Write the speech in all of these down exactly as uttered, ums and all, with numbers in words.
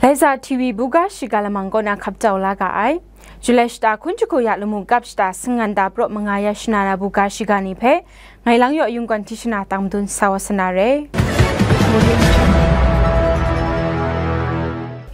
Laiza T V buga shiga lamang kaw na hkap jau la ga ai. Julai shata hkun jahku ya lamu kap shata singgan da praw manga ya shana na buga shiga ni hpe, ngai lang yaw yungkwan tishana tang madun sa wa sana re.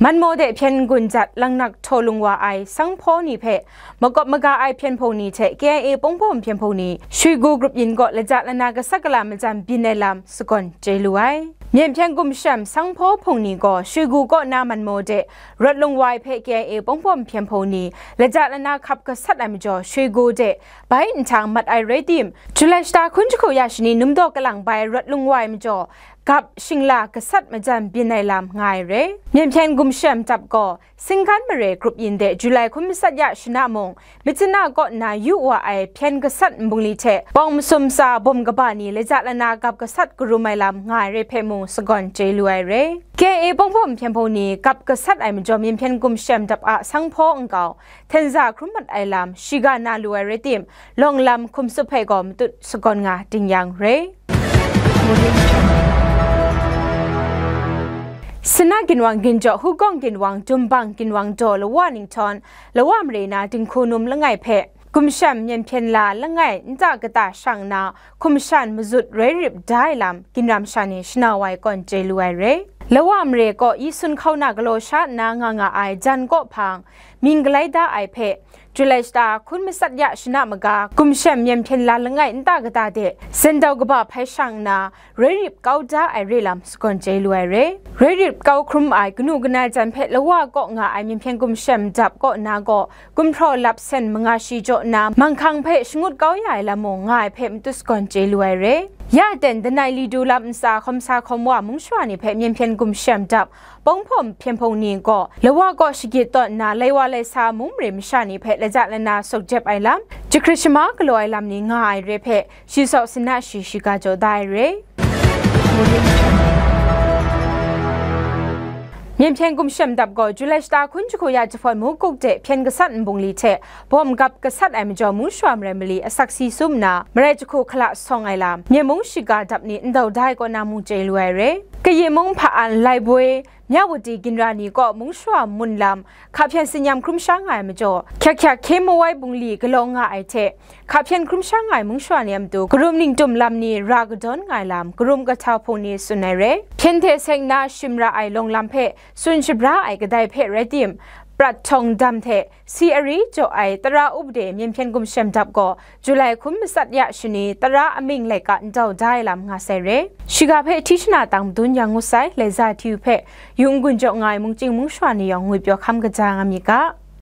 Manmaw de hpyen gun jat langnak htaw lung wa ai sanghpaw ni hpe makawp maga ai hpyen hpung ni hte K I A pawng hpawm hpyen hpung ni Shoi Gu grup yin kaw laja lana gasat gala majan byin ai lam sagawn chye lu ai. Myen hpyen gumshem sanghpaw hpung ni gaw Shoi Gu kaw na manmaw de rawt lung wa ai hpe K I A pawng hpawm hpyen hpung ni laja lana hkap gasat ai majaw Shoi Gu de bai nhtang mat ai rai tim, Julai shata hkun jahku ya shani num daw kalang bai rawt lung wa ai majaw, gap shingla gasat majan byin ai lam nga ai re. Myen hpyen gumshem dap gaw, Singgan mare grup yin de Julai hkun matsat ya shana mung, Myitkyina kaw nna yu wa ai hpyen gasat nbungli hte, pawng masum tsa bawm kaba ni laja lana gap gasat karum ai lam nga ai re hpe mung sagawn chye lu ai re. K I A pawng hpawm hpyen hpung ni gap gasat ai majaw myen hpyen gumshem dap a sanghpaw nkau, htenza hkrum mat ai lam, shiga na lu ai rai tim, lawng lam hkum tsup hpe gaw matut sagawn nga ding yang re. Sina ginwang ginjaw, Hugawng ginwang, Dumbang ginwang daw lawa ninghtawm, lawa mare na dinghku num langai hpe, gumshem myen hpyen la langai nta kata shang nna, hkum shan mazut rai rip da ai lam, ginram sha ni shanau ai kawn chye lu ai re. Lawa mare kaw Yisun hkau na galaw sha nna nga nga ai jan kaw hpang, mying galai da ai hpe, Julai shata hkun matsat ya shana maga, gumshem myen hpyen la langai nta kata de, zendau kaba hpai shang nna, rai rip kau da ai re lam sagawn chye lu ai re. Rai rip kau hkrum ai kanu kanai jan hpe lawa kaw nga ai myen hpyen gumshem dap kaw na gaw, gumhpraw lap sen manga shi jaw nna, manghkang hpe shangut kau ya ai lam mung nga ai hpe matut sagawn chye lu ai re. Ya ten, danai li du lam ntsa hkawm sa hkawm wa mung shawa ni hpe myen hpyen gumshem dap, pawng hpawm hpyen hpung ni gaw, lawa kaw shagit tawn nna, lai wa lai sa mung mare masha ni hpe laja lana suk jep ai lam, jahkrit shama galaw ai lam ni nga ai re hpe, shi saw sina shi shiga jaw da ai re. Myen hpyen gumshem dap gaw, Julai shata hkun jahku ya jahpawt mukuk de hpyen gasat nbungli hte, bawm gap gasat ai majaw mung shawa marai mali asak si sum nna, marai jahku hkala sawng ai lam, myen mung shiga dap ni ndau da ai kaw na mung chye lu ai re. Kayi mung hpa an, Laiboi, Myawati ginra ni kaw mung shawa mun lam, hka hpyen tsinyam hkrum sha nga ai majaw, hkyak hkyak hkye mawai bungli galaw nga ai hte, hka hpyen hkrum sha nga ai mung shawa ni a matu, karum ningtum lam ni ra kadawn nga ai lam, karum kahtau hpung ni tsun ai re. Hpyen hte seng na shim ra ai lawng lam hpe tsun shabra ai kadai hpe rai tim, prat htawng dam hte, si ari jaw ai tara upade myen hpyen gumshem dap gaw, Julai hkun matsat ya shani tara amying laika ndau da ai lam nga sai re. Shiga hpe hti shana tang madun yang ngut sai, Laiza T V hpe yung gun jaw nga ai mungchying mung shawa ni yawng ngwipyaw hkam kaja nga myit ga.